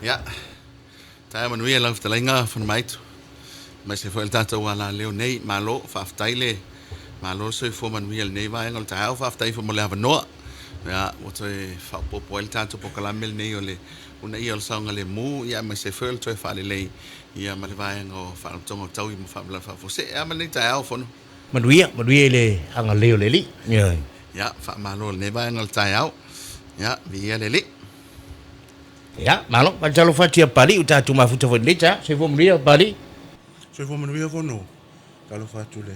Ia, taeao manuia lau fetalaiga Fonomaitu, aemaise foi o le tatou alaleo nei. Malo, faafetai le malo le soifua manuia i lenei vaega o le taeao. Faafetai foi mo le avanoa. Ia, ua toe faaopoopo ai le tatou polokalame lenei o le uunaia o le saogalemu, ia aemaise foi o le toe faalelei ia ma le vaega o Faalapotopotoga o Taui mo Faalavelave Faafuasei. E a ma lenei taeao Fono? Manuia, manuia i le agalelei o le Alii. Ioe. Ia, faamalo i lenei vaega o le taeao. Ia, viia le Alii. Ia, malo. Faatalofa atu ia Papalii, ua tatou mafuta foi i lenei taeao. Soifua manuia Papalii. Soifua manuia Fono. Talofa atu i le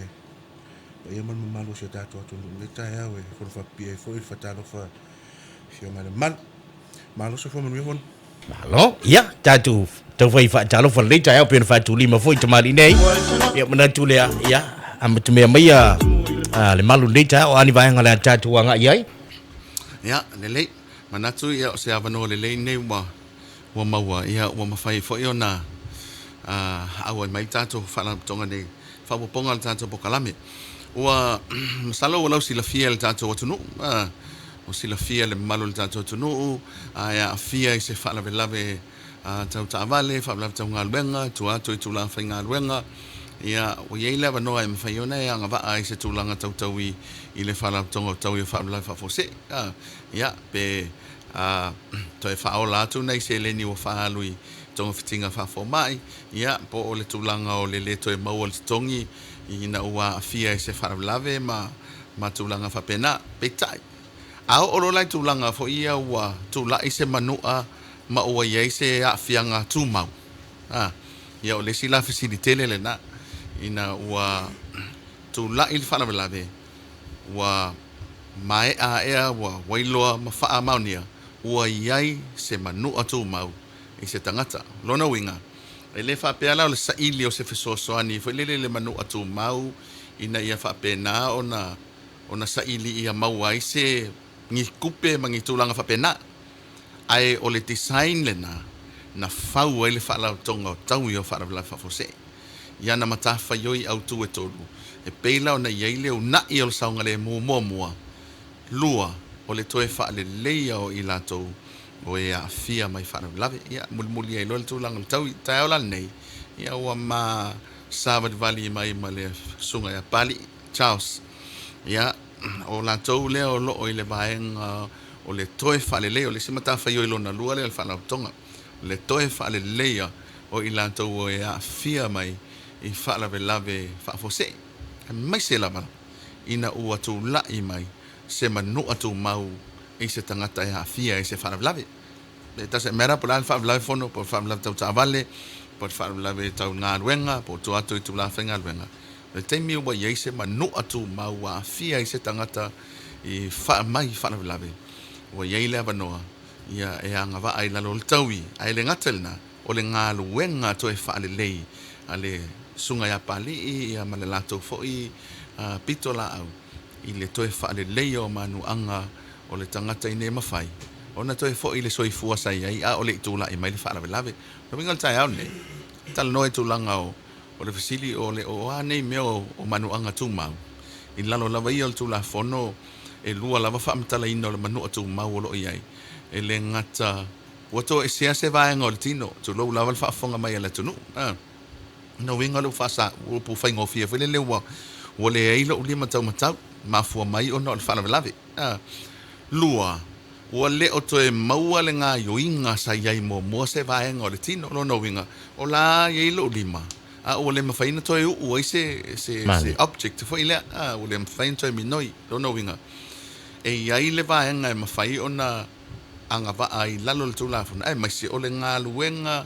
paia ma le mamalu o si o tatou atunuu i lenei taeao e fono faapipii ai foi le faatalofa i le Afioga i le Malu. Malo soifua manuia Fono. Malo. Ia, tatou taufai faatalofa i lenei taeao pei ona faatulima foi tamalii nei. Ia, manatu lea, ia, amatamea maia le malu i lenei taeao, o a ni vaega o le a tatou agai i ai? Ia, lelei. Manatu ia o se avanoa lelei lenei ua ua maua, ia ua mafai ai foi ona auai mai le tatou Faalapotopotoga nei faaopoopoga o le tatou polokalame. Ua masalo ua lausilafia e le tatou atunuu, ua silafia e le mamalu o le tatou atunuu, a e aafia i se faalavelave tau taavale, faalavelave tau galuega, tua atu i tulaga faigaluega, ia ua i ai le avanoa e mafai ona e agavaa ai i se tulaga tautaui i le Faalapotopotoga o Taui o Faalavelave Faafuasei. Ia, pe toe faaola atu nai seleni ua faaalu i togafitiga faafomai, ia, po o le tulaga o le lē toe maua o le totogi ina ua aafia i se faalavelave ma ma tulaga faapena. Peitai, a oo loa la i tulaga foi ia ua tulai se manua ma ua i ai se aafiaga tumau, a, ia o le isi la fesili tele lena, ina ua tulai le faalavelave, ua maea aea ua wailoa ma faamaonia ua i ai se manua tumau i se tagata. O lona uiga, e le faapea la o le saili o se fesoasoani foi lele i le manua tumau ina ia faapena ona ona saili ia maua ai se ni tupe ma ni tulaga faapena. Ae o le design lena na fau ai le Faalapotopotoga o Taui o Faalavelave Faafuasei. I ana matafaioi autu e tolu, e pei la ona i ai le unaʻi o le saogalemu muamua, lua, o le toe faaleleia o i latou o e aafia mai faalavelave. Ia, mulimuli ai loa le tulaga o le taui. Taeao la lenei, ia ua ma savalivali mai ma le Susuga ia Papalii Charles. Ia, o latou lea o lo o i le vaega o le toe faaleleia, o le isi matafaioi lona lua lea o le Faalapotopotoga, le toe faaleleia o i latou e aafia mai i faalavelave faafuasei, aemaise lava ina ua tulai mai se manua tumau i se tagata e aafia i se faalavelave. It doesn't matter po o le a le faalavelave fono, po o le faalavelave tau taavale, po o le faalavelave tau galuega, po o tua atu i tulaga faigaluega. O le taimi ua i ai se manua tumau ua aafia ai se tagata i mai faalavelave, ua i ai le avanoa ia e agavaa i lalo o le taui. Ae le gata i lena, o le galuega toe faalelei a le Susuga ia Papalii ia ma le latou foi pitolaau i le toe faaleleia o manuaga o le tagata ina ia mafai ona toe foi i le soifua sa i ai a o le i tulai mai le faalavelave. O le uiga o le taeao lenei, talanoa i tulaga o le fesili o le o a nei mea o manuaga tumau. I lalo lava ia o le Tulafono e lua lava faamatalaina o le manua tumau o lo o i ai, e le gata Ua toesea se vaega o le tino, tulou lava le faafofoga mai a le atunuu. A. Lona uiga o le faasa, upu faigofie foi lele ua, ua leai lou lima taumatau, mafua mai ona o le faalavelave. A. Lua, ua le o toe maua le gaioiga sa i ai muamua se vaega o le tino. Lona uiga, o la e i ai lou lima, a ua le mafai ona toe uu ai se, se, se object foi lea. A, ua le mafai ona toe minoi. Lona uiga, e i ai le vaega e mafai ona agavaa i lalo o le Tulafono, aemaise o le galuega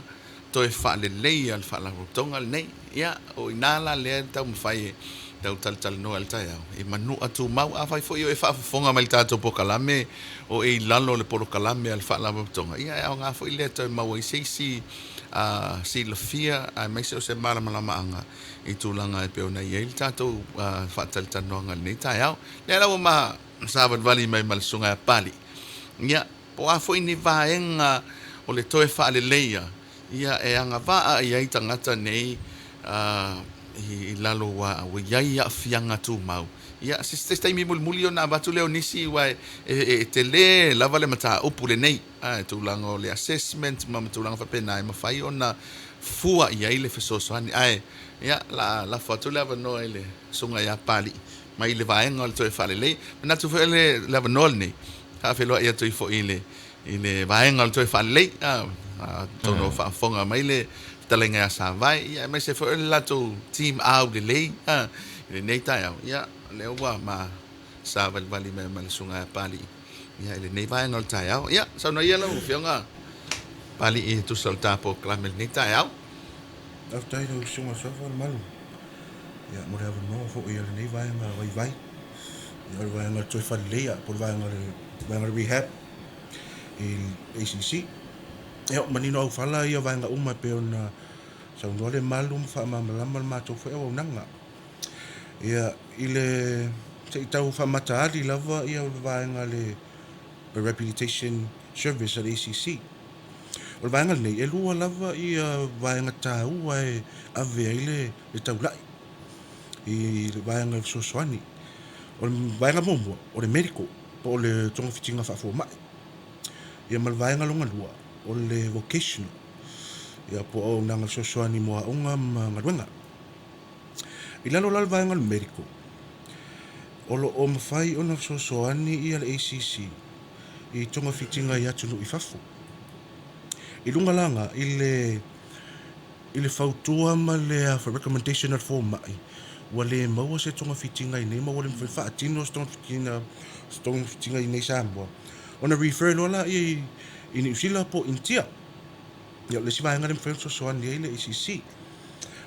toe faaleleia le Faalapotopotoga lenei. Ia, o i ina la lea e taumafai e tau talatalanoa ai le taeao, i manua tumau. Afai foi o e faafofoga mai i le tatou polokalame, o e i lalo o le polokalame a le Faalapotopotoga, ia e aoga foi lea e toe maua ai se isi silafia aemaise o se malamalamaaga i tulaga e pei ona i ai le tatou faatalatalanoaga i lenei taeao. Lea la ua ma savalivali mai ma le Susuga ia Papalii, ia, po o a foi ni vaega o le toe faaleleia, ia, e agavaa i ai tagata nei i lalo ua i ai aafiaga tumau Ia, se se taimi mulimuli ona avatu lea o nisi aua e tele lava le mataupu lenei, a, e tulaga o le assessment ma tulaga faapena e mafai ona fua i ai le fesoasoani. Ae, ia, la lafo atu le avanoa i le Susuga ia Papalii mai le vaega o le toe faalelei. Manatu foi le le avanoa lenei, faafeiloai atu ai foi i le vaega o le toe faalelei, a, atonu o faafofoga mai le fetalaiga ia Savae, ia aemaise foi o le latou team aulelei, a, i lenei taeao, ia, o lea ua ma savalivali mai ma le Susuga ia Papalii, ia, i lenei vaega o le taeao. Ia, saunoa ia lau Afioga Papalii e tusa o le ta polokalame i lenei taeao. Faafetai i lau Susuga Suafa Lemalu, ia, mo le avanoa foi o lenei vaega vaivai, ia, o le vaega o le toe faaleleia po o le vaega o le vaega o le rehab i le ACC. Ia, manino aufala ia vaega uma e pei ona saunoa le malu ma faamalamalama le matou foi auaunaga. Ia, i le se i tau faamataali lava ia le vaega le Rehabilitation Service a le ACC. O le vaega lenei, e lua lava ia vaega taua e ave ai le le taulai i le vaega fesoasoani. O le vaega muamua, o le medical po o le togafitiga faafomai. Ia ma le vaega lona lua, o le vocational, ia po o auaunaga fesoasoani mo aoga ma galuega. I lalo la o le vaega o le medical, o lo o mafai ona fesoasoani ia le ACC i togafitiga i atunuu i fafo. I luga la na, i le fautua ma le recommendation a le fomai, ua le maua se togafitiga i inei ma ua le mafai ona faatino se togafitiga i inei i Samoa, ona refer loa lea i Niu Sila po o Initia. Ia o le isi vaega lea e mafai ona fesoasoani ai le ACC.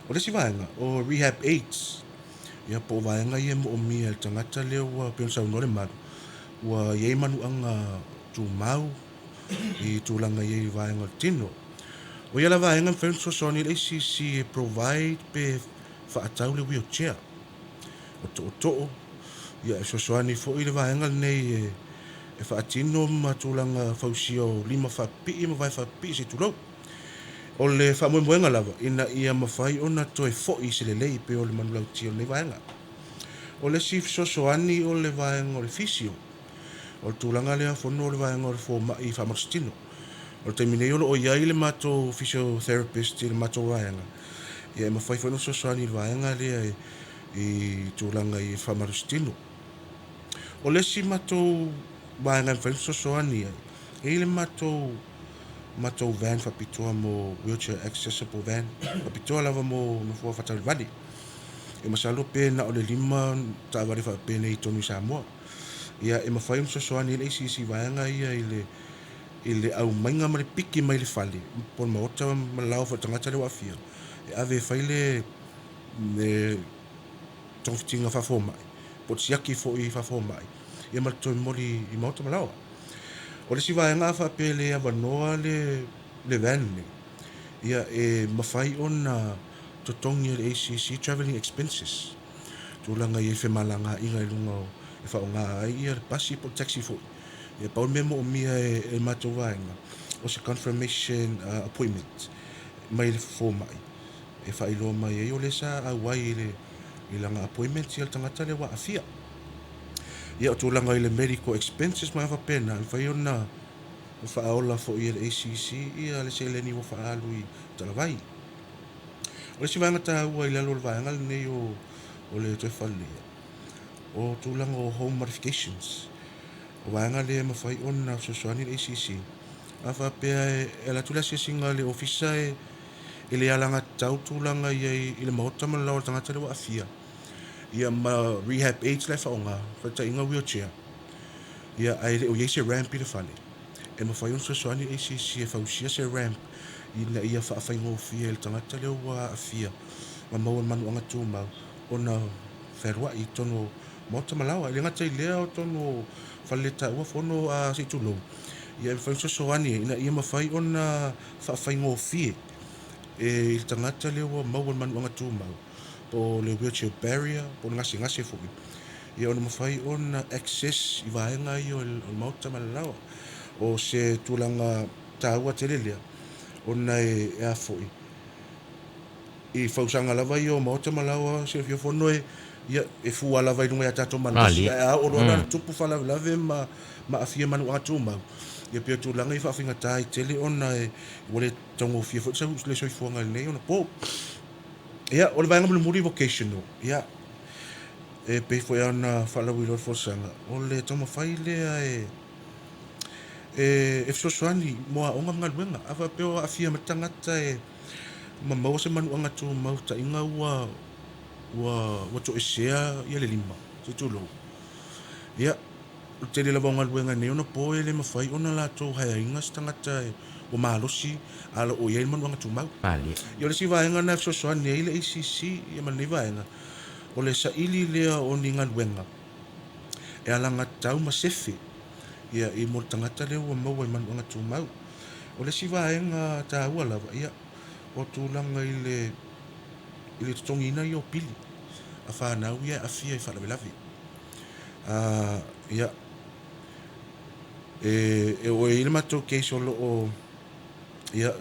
O le isi vaega, o rehab aids, ia po o vaega ia e moomia e le tagata lea ua pei ona saunoa Lemalu, ua i ai manuaga tumau i tulaga i ai i vaega o le tino. O ia la vaega e mafai ona fesoasoani ai le ACC e provide pe faatau le wheelchair, o tootoo, ia e fesoasoani foi le vaega lenei e faatino ma tulaga fausia o lima faapipii ma vae faapipii se i tulou. O le faamoemoega lava ina ia mafai ona toe foi i se lelei pei o le manulauti o lenei vaega. O le isi fesoasoani o le vaega o le physio, o le tulaga lea fono o le vaega o le fomai faamalositino. O le taimi nei o lo o i ai le matou physiotherapist i le matou vaega, ia e mafai foi ona fesoasoani i le vaega lea i tulaga i faamalositino. O le isi matou vaega e mafai ona fesoasoani ai, e i ai le matou van faapitoa mo wheelchair accessible van, faapitoa lava mo nofoa faataavalevale. E masalo pe na o le 5 taavale faapenei i totonu i Samoa. Ia e mafai ona fesoasoani ai le ACC i vaega ia i le aumaiga ma le piki mai le fale po o le maota ma le laoa foi o le tagata lea ua aafia, e ave e fai le togafitiga faafomai po o le siaki foi faafomai, ia ma le toe momoli i maota ma laoa. O le isi vaega a faapea e le avanoa le van lenei, ia e mafai ona totogi e le ACC travelling expenses, tulaga i ai femalagaaiga i luga o e faaaoga ai ia le pasi po o le taxi foi. Ia pau le mea moomia e le matou vaega, o se confirmation appointment mai le fomai e faailoa mai ai o lea sa auai i lana appointment ia le tagata lea ua aafia. Ia o tulaga i le medical expenses ma faapena, e mafai ona faaola foi e le ACC ia le seleni ua faaalu i talavai. O le isi vaega taua i lalo o le vaega lenei o le toe faaleleia, o tulaga o home modifications. O vaega lea e mafai ona fesoasoani le ACC. A faapea e alu atu le asiasiga a le ofisa e le alagatatau tulaga i ai i le maota ma le laoa o le tagata lea ua aafia, ia ma rehab aids la e faaaoga, faataitaiga wheelchair, ia ae le o i ai se ramp i le fale, e mafai ona fesoasoani le ACC e fausia se ramp ina ia faafaigofie i le tagata lea ua aafia ma maua le manuaga tumau ona fealuai i totonu o maota ma laoa. E le gata i lea o totonu o faleletaua fono a se i tulou, ia e mafai ona fesoasoani ina ia mafai ona faafaigofie i le tagata lea ua maua le manuaga tumau, po o le wheelchair barrier po o le gasegase foi, ia ona mafai ona access i vaega ia o le maota ma le laoa. O se tulaga taua tele lea, ona e a foi, i fausaga lava ia o maota ma laoa silafia fono e Ia, e fua lava i luga i a tatou malosi, ae a oo loa la le tupu faalavelave ma ma aafia manuaga tumau, ia pei o tulaga ia e faafaigata ai tele ona e ua le taugofie foi le soifuaga i lenei onapo. Ia, o le vaega mulimuli vocational, ia, e pei foi ona faalauiloa le folasaga, o le taumafai lea e e fesoasoani mo aoga ma galuega. A faapea o aafia mai le tagata e ma maua se manuaga tumau taiga ua ua ua toesea ia le lima, se i tulou. Ia, o le tele lava o galuega i nei ona po e le mafai ona latou haeaina se tagata ua malosi a o lo o i ai le manuaga tumau. Ia o le isi vaega lena e fesoasoani ai le ACC ia ma lenei vaega, o le saili lea o ni galuega e alagatau ma sefe ia i mo le tagata lea ua maua i manuaga tumau. O le isi vaega taua lava, ia, o tulaga i le i le totogiina ia o pili a fanau ia e aafia i faalavelave. Ia, e, e oo e i ai le matou case o lo o, ia,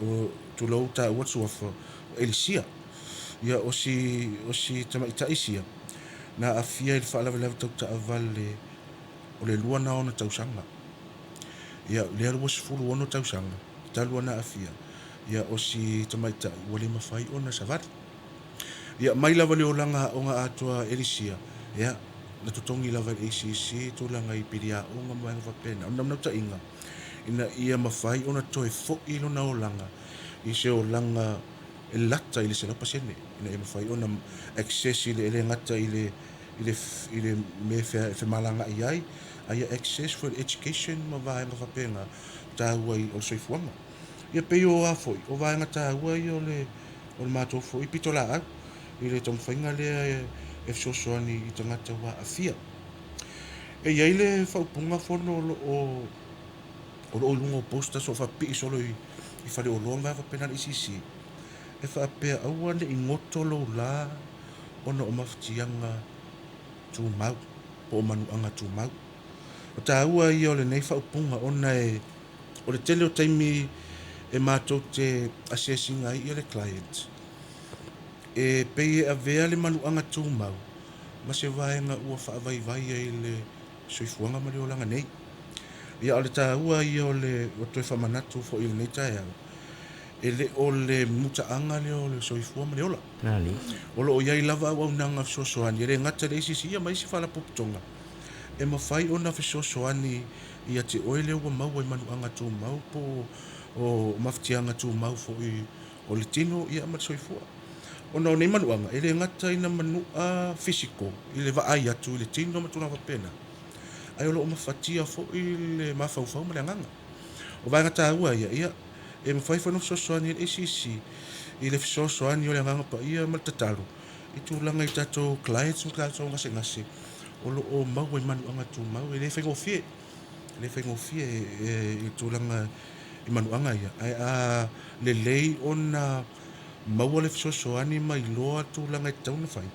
tulou taua le suafa o Elisia. Ia, o si, o si tamaitai sia, na aafia i le faalavelave tau taavale o le lua na ona tausaga. Ia, lea 26 tausaga, talu ona aafia, ia, o si tamaitai ua le mafai ona savali. Ia, mai lava le olaga aoga atoa a Elisia, ia, na totogi lava e le ACC tulaga i pili aoga ma vaega faapena. O le naunautaiga, ina ia mafai ona toe foi lona olaga i se olaga e lata i le 100%, ina ia mafai ona access i le, e le gata i le, i le, i le mea e femalagaai ai, a ia access foi i le education ma vaega faapena taua i, o le soifuaga. Ia pei o a foi, o vaega taua ia o le, o le matou foi pitolaau i le taumafaiga lea e fesoasoani i tagata ua aafia. E i ai le faaupuga fono o lo o o lo o i luga o posters o faapipii solo i, i faleoloa ma vaega faapena le ACC, e faapea aua ne i goto lou la ona o mafatiaga tumau po o manuaga tumau. O taua ia o lenei faaupuga ona e O le tele o taimi e matou te asiasiga ai le client, e pei e avea le manuaga tumau ma se vaega ua faavaivai ai le soifuaga ma le olaga nei. Ia, a o le taua ia o le toe faamanatu foi i lenei taeao, e le o le mutaaga lea o le soifua ma le ola. O lo o i ai lava auaunaga fesoasoani, e le gata i le ACC ma isi faalapotopotoga e mafai ona fesoasoani ia te oe lea ua maua i manuaga tumau po o mafatiaga tumau foi o le tino ia ma le soifua. Ona o nei manuaga, e le gata ina manua fisiko i le vaai atu i le tino ma tulaga faapena, ae o lo o mafatia foi le mafaufau ma le agaga. O vaega taua ia, ia, e mafai foi ona fesoasoani ai le ACC i le fesoasoani o le Agaga Paia ma le tatalo i tulaga i tatou clients ma tatou gasegase o lo o maua i manuaga tumau. E le faigofie, e le faigofie i tulaga i manuaga ia, ae a lelei ona maua le fesoasoani ma iloa tulaga e tatau ona fai,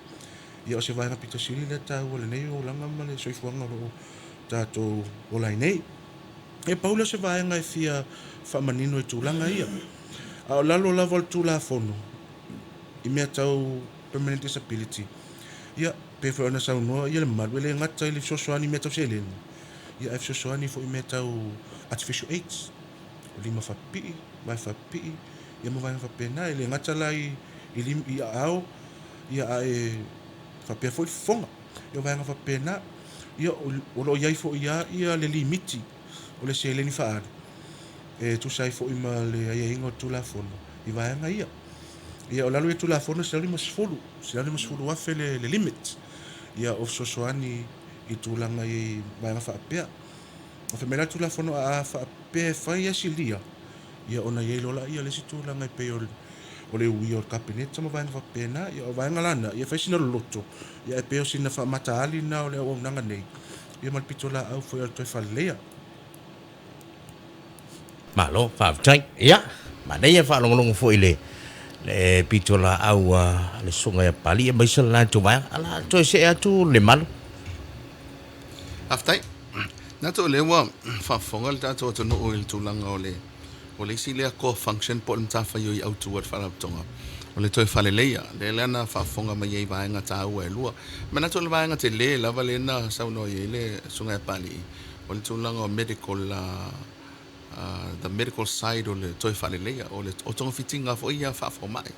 ia o se vaega pito sili lea taua i lenei olaga ma le soifuaga o lo o tatou ola ai nei. E pau lea o se vaega e fia faamanino i tulaga ia. A o lalo lava o le Tulafono i mea tau permanent disability, ia, pei foi ona saunoa ia le mamalu, e le gata i le fesoasoani i mea tau seleni, ia ae fesoasoani foi i mea tau artificial aids, o lima faapipii, vae faapipii, ia ma vaega faapena. E le gata la i, i, i aao, ia ae faapea foi le fofoga, ia vaega faapena. Ia o lo o i ai foi lava ia le limiti o le seleni faaalu e tusa ai foi ma le aiaiga o le Tulafono i vaega ia. Ia o lalo ia Tulafono e 150, 150,000 le, le limit ia o fesoasoani i tulaga i vaega faapea. O fai mai la le Tulafono a faapea e fai a silia, ia ona i ai loa lea le isi tulaga e pei o o le uia o le Kapeneta ma vaega faapena. Ia o vaega la na, ia fai sina loloto, ia ae pei o sina faamataali na o le auaunaga nei, ia ma le pitolaau foi a le toe faaleleia. Malo, faafetai. Ia, manaia faalogologo foi i le le pitolaau a le Susuga ia Papalii aemaise le latou vaega. A la toe see atu Lemalu. Faafetai. Manatu o lea ua faafofoga le tatou atunuu i le tulaga o le o le isi lea core function po o le matafaioi autu a le Faalapotopotoga, o le toe faaleleia. Lea la na faafofoga mai ai i vaega taua e lua. E manatu o le vaega tele lava lea na saunoa i ai le Susuga ia Papalii, o le tulaga o medical the medical side o le toe faaleleia, o le o togafitiga foi ia faafomai.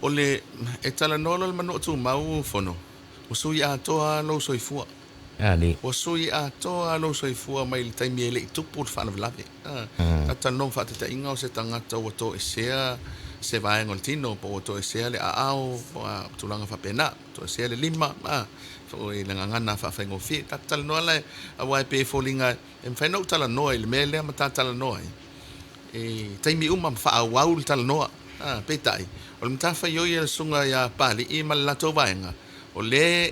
O le, e talanoa loa le manua tumau Fono, ua sui atoa lava lou soifua. Ua sui atoa lava lou soifua mai le taimi e le i tupu le faalavelave. Ta talanoa ma faataitaiga o se tagata ua toesea se vaega o le tino, po ua toesea le aao, po o tulaga faapena, toesea le lima, i le gagana faafaigofie. Ta talanoa la, aua e pei e foliga e mafai ona ou talanoa i le mea lea ma ta talanoa ai i taimi uma ma faaauau le talanoa. Peitai, o le matafaioi a le Susuga ia Papalii ma le latou vaega, o lea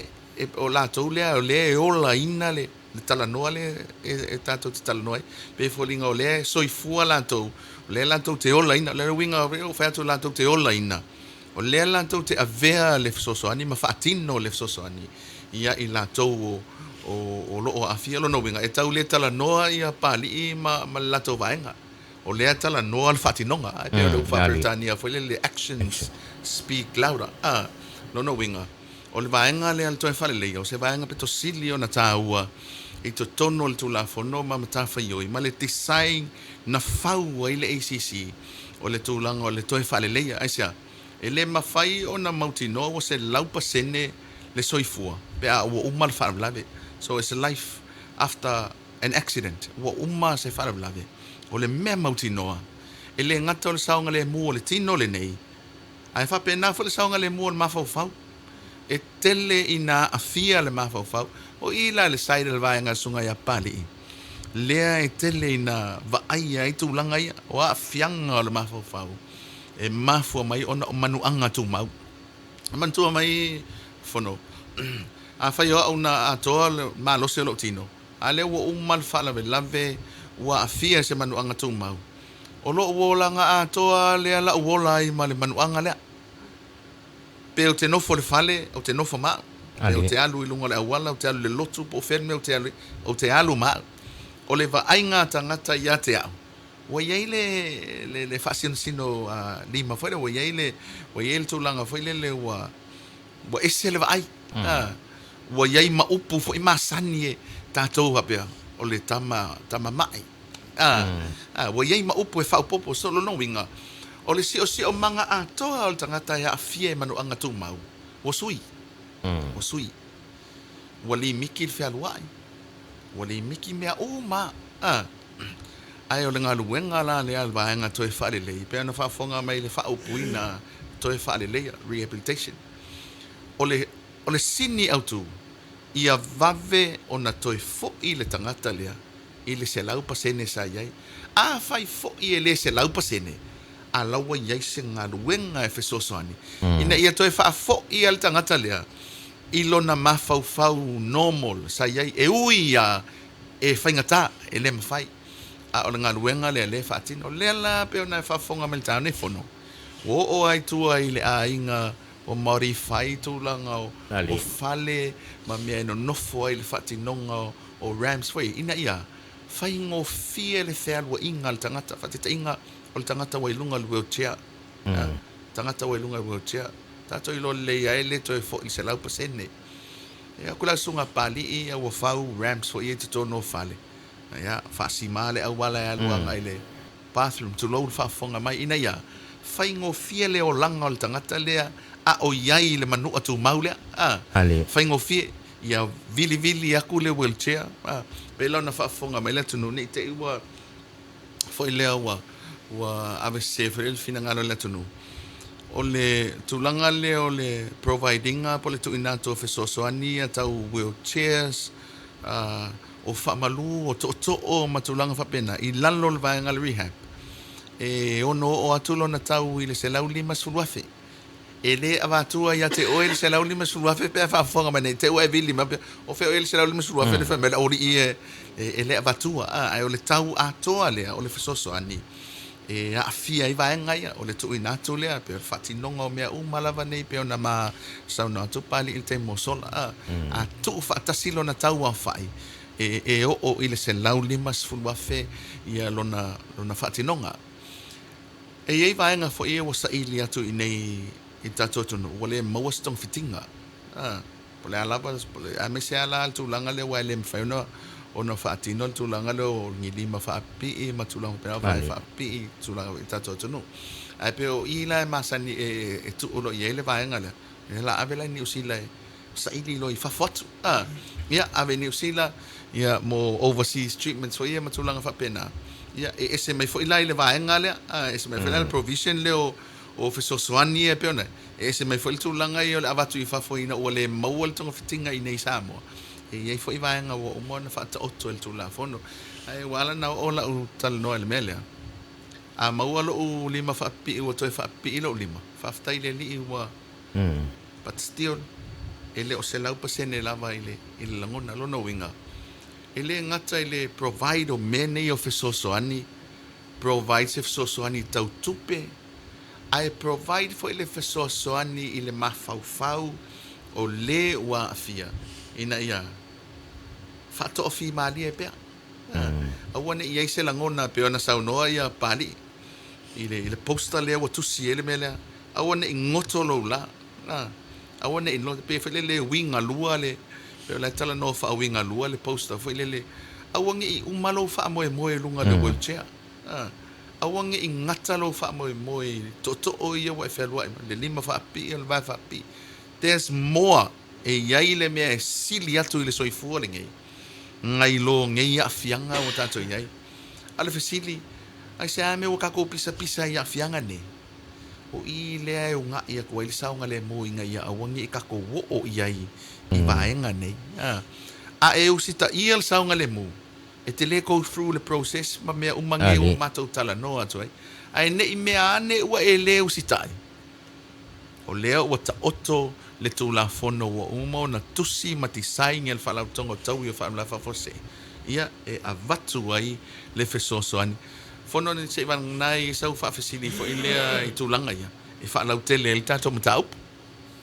o latou lea o lea e olaina le talanoa lea e tatou te talanoa ai. Pei e foliga o lea e soifua latou, o lea latou te olaina. O le uiga o lea ou fai atu latou te olaina, o lea latou te avea le fesoasoani ma faatino le fesoasoani ia i latou o lo o aafia. O lona uiga, e tau le talanoa ia Papalii ma le latou vaega. O lea e talanoa le faatinoga. E pei o le upu faa-Peretania foi lele, actions speak louder. Lona uiga, o le vaega lea o le toe faaleleia, o se vaega pito sili ona taua i totonu o le Tulafono ma matafaioi ma le design na fau ai le ACC o le tulaga o le toe faaleleia. Aisea? E le mafai ona mautinoa ua 100% le soifua pe a ua uma le faalavelave. So it's a life after an accident. Ua uma se faalavelave. O le mea mautinoa, e le gata o le saogalemu o le tino lenei, ae faapena foi le saogalemu o le mafaufau. E tele ina aafia le mafaufau. O i la le side o le vaega a le Susuga ia Papalii, lea e tele ina vaaia ai tulaga ia, o aafiaga o le mafaufau e mafua mai ona o manuaga tumau. E manatua mai Fono, afai o au na atoa le malosi o lou tino, a lea ua uma le faalavelave ua aafia i se manuaga tumau, o lou olaga atoa lea la u ola ai ma le manuaga lea. Pe ou te nofo i le fale, ou te nofo ma au. Pe ou te alu i luga o le auala, ou te alu i le lotu, po o fea le mea ou te alu ai, ou te alu ma au. O le vaaiga a tagata ia te au, ua i ai le, le, le faasinosino lima foi lea, ua i ai le, ua i ai le tulaga foi lele ua, ua ese le vaai. Ua i ai ma upu foi masani e tatou faapea, o le tama, tama mai. Ua i ai ma upu e faaopoopo. So, lona uiga, o le siosiomaga atoa o le tagata e aafia i manuaga tumau, ua sui. Ua sui. Ua limiki le fealuai. Ua limiki mea uma. Ae o le galuega la lea a le vaega toe faalelei, pei ona faafofoga mai i le faaupuina toe faaleleia, rehabilitation. O le, o le sini autu, ia vave ona toe foi le tagata lea i le 100% sa i ai. Afai foi e le 100%, a la ua i ai se galuega e fesoasoani ina ia toe faafoi le tagata lea i lona mafaufau normal sa i ai, e ui lava e faigata, e le mafai, a o le galuega lea lea e faatino. O lea la pei ona e faafofoga mai i le taeao nei Fono, ua oo lava i tua i le aiga ua modify tulaga o fale ma mea e nonofo ai le faatinoga o ramps foi ina ia faigofie le fealuaiga a le tagata, faataitaiga o le tagata ua i luga o le wheelchair, tagata ua i luga o le wheelchair, tatou iloa lelei ai e le toe foi i le 100%. E atu la le susuga a Papalii ua fau ramps foi ia i totonu o fale, ia, faasima le auala e alu agai i le bathroom, tulou le faafofoga mai, ina ia faigofie le olaga o le tagata lea a o i ai i le manua tumau lea, a, faigofie. Ia vilivili atu le wheelchair, a, pei la ona faafofoga mai le atunuu, ne i te i ua foi lea ua ua avesese foi le finagalo o le atunuu. O le tulaga lea o le provide ina po o le tuuina atu o fesoasoani ia tau wheelchairs, a, o faamalu, o tootoo ma tulaga faapena i lalo o le vaega o le rehab, e ono oo atu lona tau i le $150,000. E le avatua ia te oe le $150,000 pe a faafofoga mai nei, te ua e vili mai faapea, o fea o i ai le $150,000 le fai mai le aualii ia e le avatua, a, ae o le tau atoa lea o le fesoasoani e aafia ai vaega ia, o le tuuina atu lea, pei o le faatinoga o mea uma lava nei pei ona ma saunoa atu Papalii i le taimi ua sola, a, a tuu faatasi lona tau aofai, e oo i le $150,000 ia lona faatinoga. E i ai vaega foi ia ua saili atu i inei i le tatou atunuu ua le maua se togafitiga. A, po o le a lava, aemaise lava la le tulaga lea aua e le mafai ona ona faatino le tulaga lea o ni lima faapipii ma tulaga faapena, o vae faapipii, tulaga foi i le tatou atunuu. Ae pei o i la e masani e tuu loa i ai le vaega lea, ia o le a ave la i Niu Sila e saili loa i fafo atu. A, ia, ave i Niu Sila, ia, mo overseas treatments foi ia ma tulaga faapena. Ia, e ese mai foi la i le vaega lea, a, e ese mai foi la le provision lea o, o fesoasoani ia e pei ona, e ese mai foi le tulaga ia o le avatu i fafo ina ua le maua le togafitiga i inei i Samoa. E i ai foi vaega ua uma ona faataoto e le Tulafono. Ae ua ala ona oo lau talanoa i le mea lea, a maua lou lima faapipii ua toe faapipii lou lima, faafetai i le Alii ua But still, e le o 100% lava i le, i le lagona. Lona uiga, e le gata i le provide o mea nei o fesoasoani, provide se fesoasoani tau tupe, ae provide foi le fesoasoani i le mafaufau o le ua aafia ina ia faatoafimalie pea. Aua ne i i ai se lagona pei ona saunoa ia Papalii i le, i le poster lea ua tusi ai le mea lea, aua ne i goto lou la, aua ne i loto, pei foi lele uiga lua le, pei o la e talanoa faauiga lua le poster foi lele, aua ne i uma lou faamoemoe i luga o le wheelchair, aua ne i gata lou faamoemoe i tootoo ia ua e fealuai ma le lima faapipii o le vae faapipii. There's more, e i ai le mea e sili atu i le soifua lenei nai lo nei aafiaga ua tatou i ai. A o le fesili, aisea mea ua tatou pisapisa ai i aafiaga nei? O i lea e unaʻi atu ai le saogalemu ina ia aua ne i tatou oo i ai i vaega nei. A e usitaia le saogalemu, e te le go through le process ma mea uma nei ua matou talanoa atu ai. Ae ne i mea ane ua e le usitai, o lea ua taoto le Tulafono ua uma ona tusi ma design e le Faalapotopotoga o Taui o Faalavelave Faafuasei, ia, e avatu ai le fesoasoani. Fono se i vagana ai sau faafesili foi lea i tulaga ia e faalautele ai le tatou mataupu.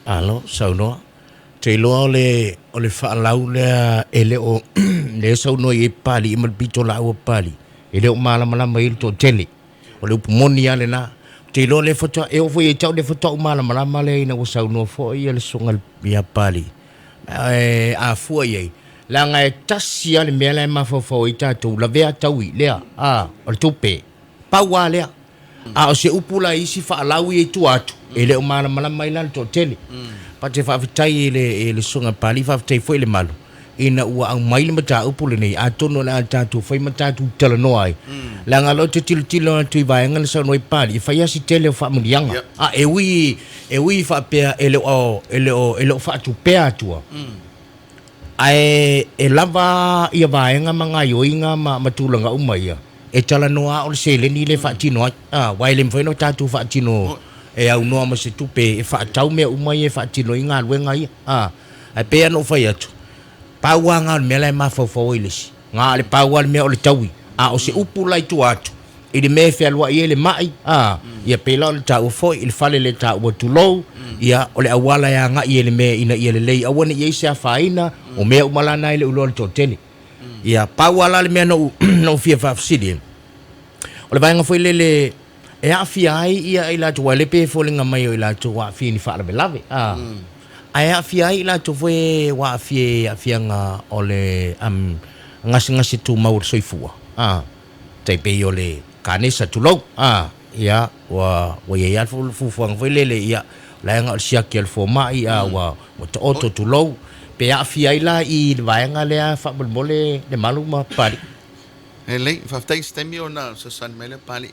Malo saunoa. Ou te iloa o le, o le faalau lea e le o, lea e saunoa i ai Papalii ma le pitolaau a Papalii, e le o malamalama i ai le toatele. O le upu moni lava lena. Ou te iloa o lea faatoa, e oo foi ia te au lea faatoa ou malamalama lea ina ua saunoa foi le susuga ia Papalii. Ae a fua i ai, leaga e tasi lava le mea la e mafaufau ai tatou, lavea taui lea, a, o le tupe. Pau lava lea. A o se upu la i isi faalau ia i tua atu, e le o malamalama ai la le toatele. But e faafetai i le, i le Susuga Papalii, faafetai foi i le Malu, ina ua aumai le mataupu lenei, atonu o le a tatou fai ma tatou talanoa ai. Leaga o lea ou te tilotilo atu i vaega na saunoa ai Papalii, e fai lava si tele o faamanuiaga. A, e ui, e ui faapea e le o, e le o, e le o faatupea atua, ae e lava ia vaega ma gaioiga ma, ma tulaga uma ia, e talanoa lava o le seleni lea e faatino ai. A, aua e le mafai ona tatou faatino e aunoa ma se tupe e faatau mea uma ia e faatino ai galuega ia. A, ae pei lava ona ou fai atu, pau lava na o le mea la e mafaufau ai le isi. Na o le pau lava le mea o le taui. A o se upu la i tua atu, i le mea e fealuai ai le mai, a, ia pei la o le taua foi i le fale le taua tulou, ia, o le auala e agai ai i le mea ina ia lelei, aua ne i i ai se afaina, o mea uma la na e le o iloa e le toatele. Ia, pau lava la le mea na ou, na ou fia faafesili ai, o le vaega foi lele e aafia ai ia i latou, aua o lea e pei e foliga mai o i latou ua aafia i ni faalavelave, a, ae aafia ai i latou foi ua aafia i aafiaga o le um, gasegase tumau o le soifua, a, tai pei o le kanesa, tulou, a, ia, ua, ua i ai lava le fuafuaga foi lele, ia, leaga o le siaki a le fomai, a, ua, ua taoto, tulou, pe aafia ai la i le vaega lea faamolemole le malu ma Papalii. Lelei, faafetai i se taimi ona fesoasoani mai lea Papalii.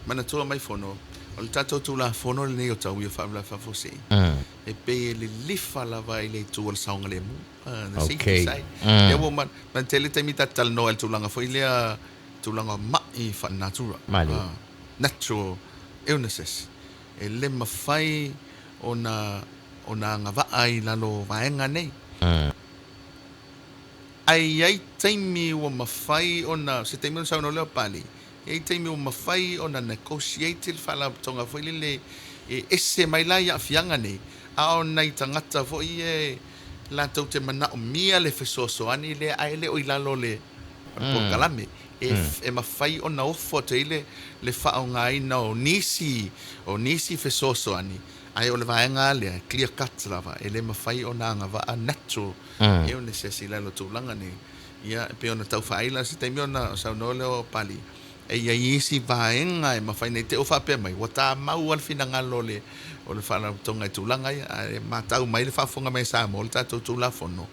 Manatua mai Fono, o le tatou Tulafono lenei o Tauia Faalavelave Faafuasei, e pei e lilifa lava i le itu o le saogalemu, the safety side. Lea ua uma, e tele taimi ta te talanoa i le tulaga foi lea, tulaga o mai faalenatura, natural illnesses, e le mafai ona ona agavaa i lalo o vaega nei. Ae i ai taimi ua mafai ona, se taimi ona saunoa lea o Papalii, e i ai taimi ua mafai ona negotiate le faalapotopotoga foi lele e ese mai la i aafiaga nei, a o nai tagata foi ia latou te manaomia le fesoasoani lea ae le o i lalo o le polokalame. E, e mafai ona ofo atu ai le, le faaaogaina o nisi, o nisi fesoasoani, ae o le vaega lava lea, e clear cut lava, e le mafai ona agavaa natural illnesses i lalo o tulaga nei. Ia, e pei ona tau faaila se taimi ona saunoa lea o Papalii, e i ai isi vaega e mafai nei te o faapea mai, ua tamau lava le finagalo o le, o le Faalapotopotoga i tulaga ia, ae matau mai le faafofoga mai a Samoa, o le tatou Tulafono,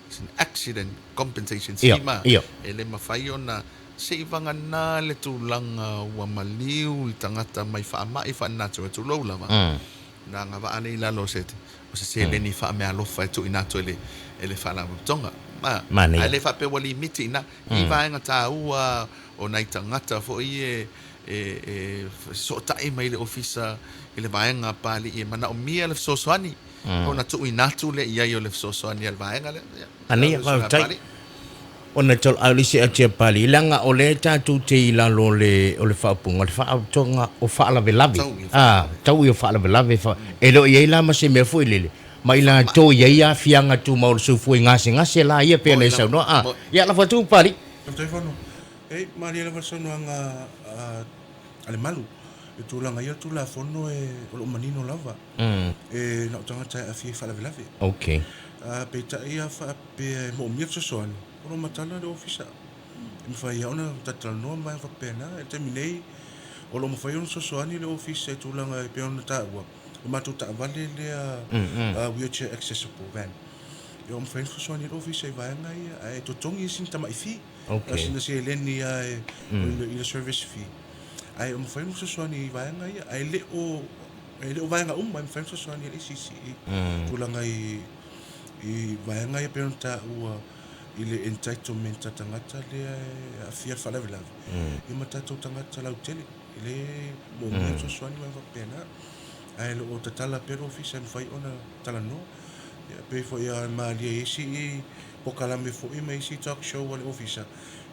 it's an accident compensation scheme, e le mafai ona seivagana le tulaga ua maliu le tagata mai faamai faalenatura, tulou lava, ona agavaa lea i lalo o se o se seleni faameaalofa e tuuina atu e le e le Faalapotopotoga. Ae le faapea ua limiti i ina, i vaega taua o nai tagata foi e e fesootai mai i le Ofisa i le vaega a Papalii e manaomia le fesoasoani, ona tuuina atu lea i ai o le fesoasoani a le vaega lea. Ia, Manaia, faafetai. Ona toloau le isi ati a Papalii, leaga o lea tatou te i lalo o le o le faaupuga, o le faaotoga o faalavelave, a, taui o faalavelave, e le o i ai la ma se mea foi lele, ma i latou e i ai aafiaga tumau o le soifua i gasegase la ia pei ona e saunoa, a, ia lafo atu Papalii. Faafetai Fono. E malie lava le saunoaga a le Malu i tulaga ia o le Tulafono e o lo o manino lava e na o tagata e aafia i faalavelave. Okay. Peitai a faapea e moomia le fesoasoani, o lo o matala le Ofisa. E mafai lava ona talatalanoa ma vaega faapena. I le taimi nei, o lo o mafai ona fesoasoani le Ofisa i tulaga e pei ona taua, o le matou taavale lea wheelchair accessible van. Ia ua mafai ona fesoasoani le Ofisa i vaega ia, ae totogi sina tamai fee. Okay. Sina seleni lava e, i le service fee. Ae ua mafai ona fesoasoani i vaega ia, ae le o, e le o vaega uma e mafai ona fesoasoani ai le ACC i tulaga i, i vaega ia pei ona taua i le entitlement a tagata lea e aafia i le faalavelave, ia ma tatou tagata lautele, e le moomia le fesoasoani ma mea faapena. Ae o lo o tatala pea le ofisa e mafai ona talanoa. Ia, pei foi lava e malie i isi polokalame foi ma isi talk show a le ofisa,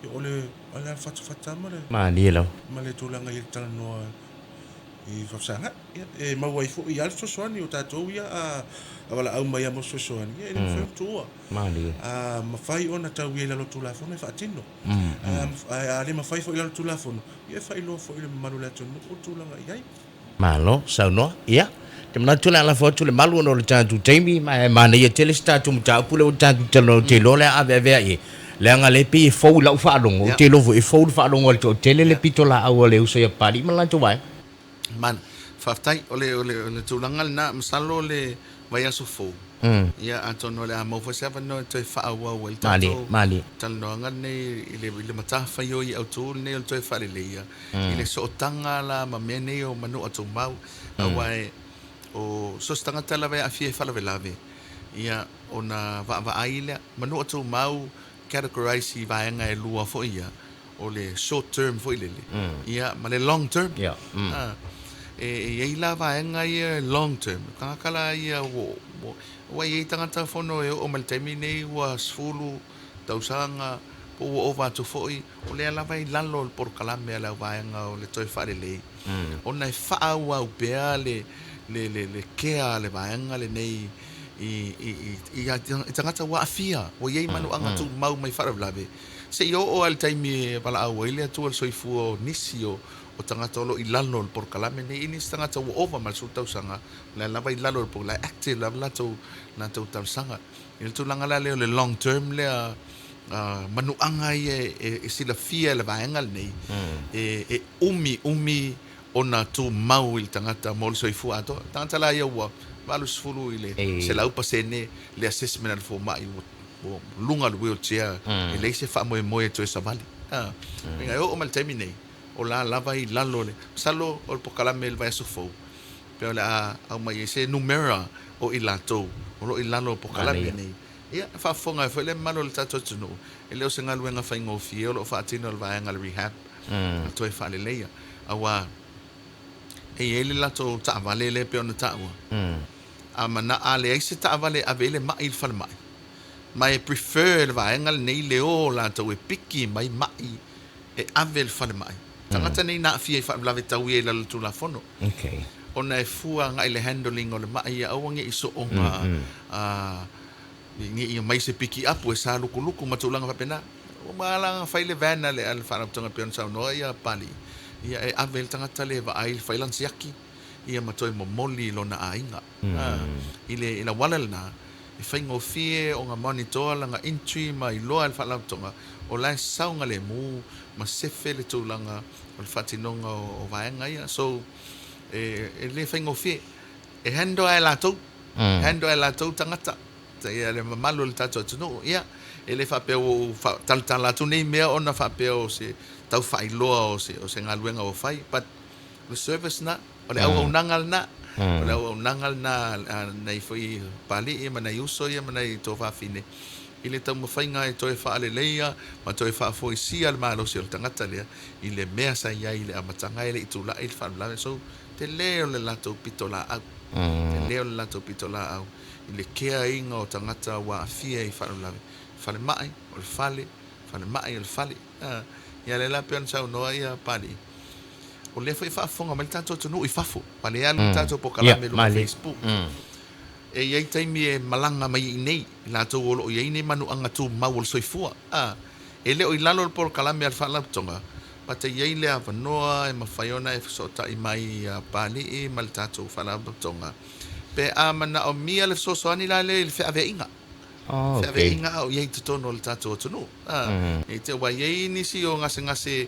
ia o le o le fatafata ma le Malie lava. ma le tulaga i le talanoa i faafesagai. Ia, e maua ai foi lava le fesoasoani o tatou ia a valaau mai lava mo se fesoasoani, ia e le mafai ona tuua. Malie. A mafai ona tau i ai i lalo o Tulafono e faatino. Ae a le mafai foi i lalo o Tulafono, ia e faailoa foi i le mamalu o le atunuu le tulaga i ai. Malo saunoa. Ia, ou te manatu o le a lafo atu le malu ona o le tatou taimi, ma e manaia tele se tatou mataupu lea ua tatou talanoa, ou te iloa o le a aveavea i ai, leaga o lea e pei e fou i lau faalogo, ou te iloa foi e fou i le faalogo a le toatele le pitolaau a le uso ia Papalii ma le latou vaega. Mana. Faafetai. O le, o le, o le tulaga lena, masalo o le vaiaso fou, ia, atonu o le a maua foi se avanoa e toe faaauau ai le tatou talanoaga lenei i le, i le matafaioi autu lenei o le toe faaleleia i le sootaga la ma mea nei o manua tumau, aua e, o so o se tagata lava e aafia i faalavelave, ia, ona vaavaai lea, manua tumau categorize i vaega e lua foi ia, o le short term foi lele, ia, ma le long term. E i ai la vaega ia long term, o tagata la ia ua, ua i ai tagata fono e oo mai le taimi nei ua 10 tausaga po ua ova atu foi, o lea lava e i lalo o le polokalame a le auvaega o le toe faalelei, ona e faaauau pea le, le, le, le kea a le vaega lenei i, i, i, i tagata ua aafia, ua i ai manuaga tumau mai faalavelave. Se i oo lava i le taimi e valaau ai le Atua i le soifua o nisi o tagata o lo o i lalo o le polokalame lenei, i nisi tagata ua ova ma le 10 tausaga, o la e lava i lalo o le polokalame, e active lava latou, latou talosaga. I le tulaga la lea o le long term lea, manuaga ia e silafia e le vaega lenei, e umi umi ona tumau i le tagata mo le soifua atoa. O le tagata la ia ua 80 i le 100% le assessment a le fomai ua ua luga o le wheelchair, e leai se faamoemoe e toe savali. E oo mai le taimi nei, o la lava i lalo o le, masalo o le polokalame i le vaiaso fou, pe o le a aumai ai se numera o i latou o lo o i lalo o polokalame nei. Ia, e faafofoga ai foi le mamalu o le tatou atunuu, e le o se galuega faigofie o lo o faatino e le vaega o le rehab, le toe faaleleia, aua e i ai le latou taavale lea e pei ona taua, a mana, a leai se taavale e ave ai le mai i le falemai, ma e prefer e le vaega lenei le o latou e piki mai mai e ave i le falemai. Tagata nei na aafia i faalavelave tau ia i lalo o le Tulafono. Ona e fua agai i le handling o le mai ia aua ne i soonga ne i omai se piki apu e salukuluku ma tulaga faapena. Ua uma lava ona fai le van a le a le Faalapotopotoga e pei ona saunoa ia Papalii, ia e ave ai le tagata lea e vaai, fai lana siaki, ia ma toe momoli i lona aiga. I le i le auala lena, e faigofie ona monitor lana entry ma iloa e le Faalapotopotoga o la e saogalemu ma sefe le tulaga o le faatinoga o vaega ia. So, e le faigofie. E handle lava e latou, handle lava e latou tagata. Ia le mamalu o le tatou atunuu. Ia, e le faapea ua ou faatalatala atu nei mea ona faapea o se tau faailoa o se, o se galuega ua fai, but o le service lena, o le auaunaga lena, o le auaunaga lena a nai foi papalii ma nai uso ia ma nai tuafafine i le taumafaiga e toe faaleleia ma toe faafoisia le malosi o le tagata lea i le mea sa i ai i le amataga e le i tulai le faalavelave. So, tele o le latou pitolaau, tele o le latou pitolaau. i le keaina o tagata ua aafia i faalavelave, falemai, o le fale, falemai, o le fale. A, ia lea la pei ona saunoa ia Papalii, o lea foi e faafofoga mai le tatou atunuu i fafo, aua lea e alu le tatou polokalame i luga o Facebook. E i ai taimi e malaga mai ai i inei, i latou o lo o i ai nei manuaga tumau o le soifua. A, e le o i lalo o le polokalame a le Faalapotopotoga, but e i ai le avanoa e mafai ona e fesootai mai ia Papalii ma le tatou Faalapotopotoga Pe a manaomia le fesoasoani la lea i le feaveaiga. Oh, okay. Feaveaiga a o i ai i totonu o le tatou atunuu. E te ua i ai nisi o gasegase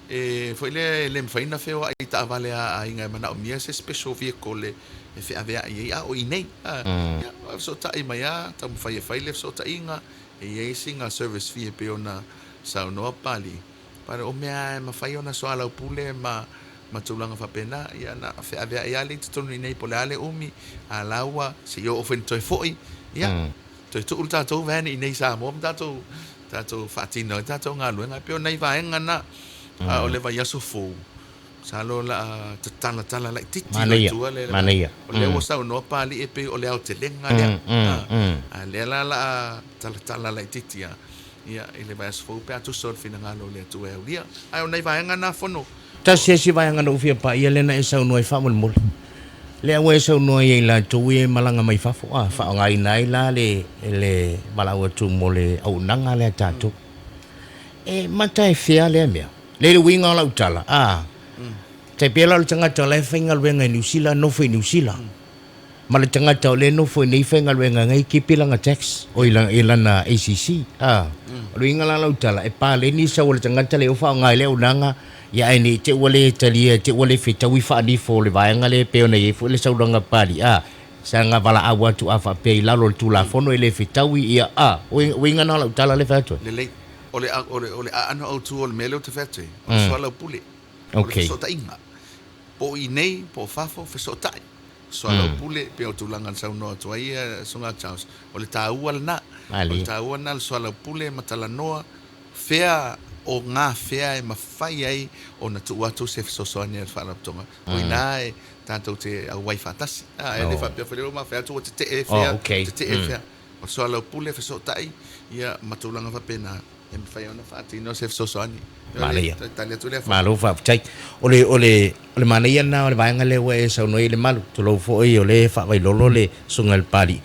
e foi lea e le mafai ona feoai i taavale a aiga e manaomia se special vehicle e feaveai ai a o i nei. Ia, fesootai mai lava, taumafai e fai le fesootaiga, e i ai sina service fee e pei ona saunoa Papalii. Pale, o mea e mafai ona soalaupule ma ma tulaga faapena, ia na feaveai lava lea i totonu i inei po o le a le umi, a la ua se i oo foi ina toe foi, ia, toe tuu le tatou van i inei i Samoa ma tatou tatou faatino ai tatou galuega. E pei o nai vaega na, a o le vaiaso fou, masalo o le a tatala tala laitiiti loa i tua le Manaia. O lea ua saunoa Papalii e pei o le aotelega lea, a lea la o le a talatala laitiiti lava. Ia, i le vaiaso fou pe a tusa o le finagalo o le Atua e aulia. Ae o nai vaega na fono. Tasi esi vaega na ou fia paia lea na e saunoa ai faamolemole. Lea ua e saunoa ai ia i latou ia e malaga mai fafo a, faaaogaina ai la le le valaau atu mo le auaunaga lea a tatou. E mata e fea lea mea? Le le uiga o lau tala a, tai pei la o le tagata o la e faigaluega i Niu Sila nofo i Niu Sila. Ma le tagata o lea e nofo i nei faigaluega nei keep i lana tax o i lana ACC a. O le uiga la o lau tala e paleni sau o le tagata lea o faaaoga ai le auaunaga ia ae ne i te i ua le talia te i ua le fetaui faanifo o le vaega lea e pei ona i ai foi le saunoaga a Papalii a saga valaau atu a faapea i lalo o le Tulafono e le fetaui ia a. O le uiga lena o lau tala lea e fai atu ai. Lelei. O le o le o le aano autu o le mea lea ou te fai atu ai, o le soalaupule, o le fesootaiga. Po o i nei, po o fafo, fesootai. Soalaupule, pei o tulaga na saunoa atu ai le Susuga Charles, o le taua lena. O le taua lena o le soalaupule ma talanoa fea o gafea e mafai ai ona tuu atu se fesoasoani a le Faalapotopotoga. O i ina e tatou te auai faatasi. E le faapea foi lea ua mafai atu ua tetee fea, tetee fea. O le soalaupule, fesootai ia ma tulaga faapena. E mafai ona faatino se fesoasoani. Manaia. Tali atu lea. Malo faafetai. O le, o le, o le manaia lena o le vaega lea ua e saunoa ai le malu. Tulou foi o lea e faavailolo le susuga i le Papalii.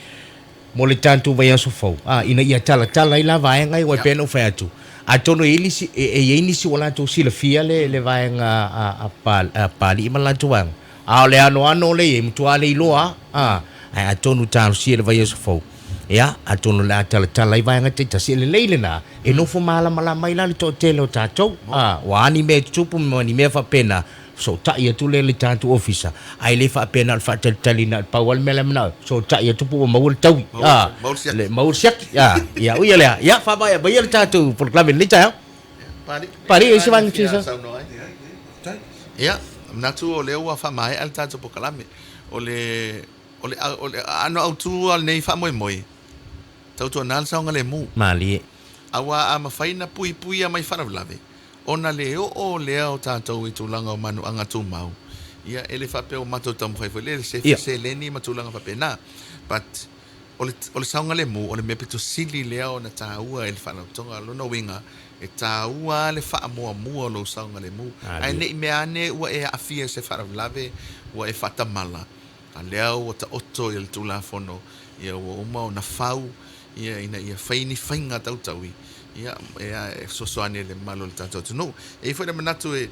Mo le tatou vaiaso fou, a, ina ia talatala ai la vaega ia, aua e pei ona ou fai atu, atonu e i ai nisi, e, e i ai nisi ua latou silafia le, le vaega a, a, a Papalii ma le latou vaega. A o le anoano lea e i ai, matua le iloa lava, a, ae atonu talosia i le vaiaso fou, ia, atonu o le a talatala ai vaega taitasi. E lelei lena, e nofo malamalama ai la le toatele o tatou, a, ua a ni mea e tutupu ma ni mea faapena, fesootai atu lea i le tatou ofisa, ae le faapea na o le faatalitali na o le pau lava le mea la e manao ai, fesootai atu po ua maua le taui, a, maua le siaki, a, ia, ui o lea, ia, faamaea maia le tatou polokalame i lenei taeao. Papalii, e i ai se vaega e fia saunoa ai? Ia, manatu o lea ua faamaea le tatou polokalame. O le, o le, o le aano autu o lenei faamoemoe, tautuana le saogalemu. Malie. Aua a mafai ona puipuia mai faalavelave, ona le oo lea o tatou i tulaga o manuaga tumau, ia, e le faapea ua matou taumafai foi lea i le sefe seleni ma tulaga faapena. But, O le, o le saogalemu, o le mea pito sili lea ona taua i le Faalapotopotoga. O lona uiga, e taua lava le faamuamua o lou saogalemu. Ae ne i mea ane ua e aafia i se faalavelave, ua e faatamala, a lea ua taoto i le Tulafono, ia ua uma ona fau, ia, ina ia fai ni faiga tautaui. Ia, e fesoasoani i le mamalu o le tatou atunuu. E i ai foi le manatu e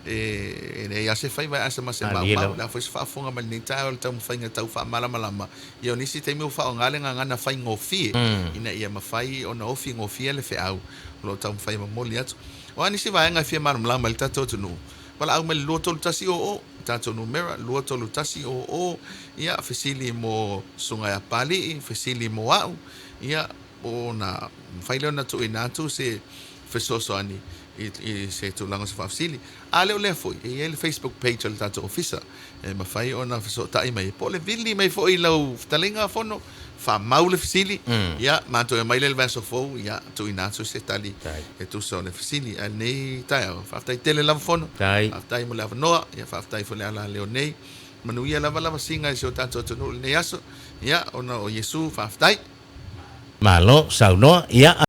e leai lava se faiva e asa ma se maumau, o le a foi se faafofoga mai lenei taeao i le taumafaiga tau faamalamalama, ia o nisi taimi ua faaaoga le gagana faigofie ina ia mafai ona ofi gofie le feau o lo o taumafai e momoli atu. O a nisi vaega e fia malamalama ai le tatou atunuu, valaau mai i le 23100, tatou numera, 23100, ia, fesili mo Susuga ia Papalii, fesili mo au, ia, ona mafai lea ona tuuina atu se fesoasoani i se tulaga o se faafesili. A le o lea foi, e i ai le Facebook page a le tatou Ofisa e mafai ona fesootai mai ai, po o le vili mai foi i lau fetalaiga Fono, faamau le fesili, ia, matou e aumai lea i le vaiaso fou, ia, tuuina atu se tali e tusa o le fesili. Ae lenei taeao, faafetai tele lava Fono, faafetai mo le avanoa, ia, faafetai foi i le alaleo nei. Manuia lava lavasiga i si o tatou atunuu i lenei aso, ia, ona o Iesu, faafetai. Malo saunoa, ia.